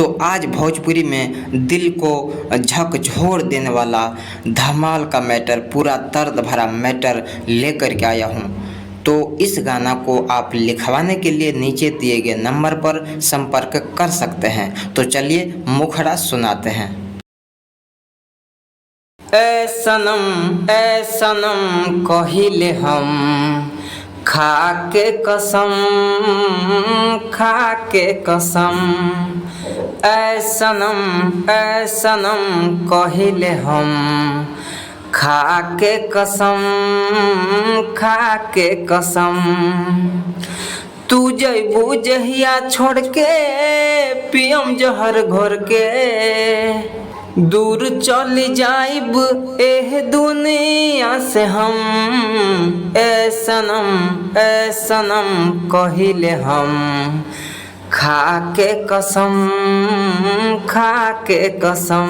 तो आज भोजपुरी में दिल को झकझोर देने वाला धमाल का मैटर, पूरा दर्द भरा मैटर लेकर के आया हूँ। तो इस गाना को आप लिखवाने के लिए नीचे दिए गए नंबर पर संपर्क कर सकते हैं। तो चलिए मुखड़ा सुनाते हैं। ए सनम, ए सनम कहिले हम खा के कसम, खा के कसम। ए सनम, ए सनम कहिले हम खा के कसम, खा के कसम। तू जैबू जहिया छोड़ के, पियम जहर घोर के, दूर चल जाइब एह दुनिया से हम। ए सनम, ए सनम कहिले हम खा के कसम, खा के कसम।